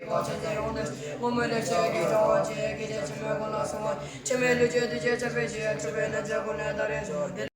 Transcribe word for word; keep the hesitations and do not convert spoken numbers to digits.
སྔོན་མོ་ནས་ཆོས་ཀྱི་སྤྲང་བ་ཆེ། སྐད་ཆ་ཆེན་མོའི་ཁོང་ལ་སོང་བ། ཆེན་མོའི་ལུས་ཀྱི་འདུ་བྱེད་ཚ་བའི་ཆེ། ཆུ་བའི་ནང་ཚེ་ཀུན་ནས་ད་རེས་བྱུང་། དེ་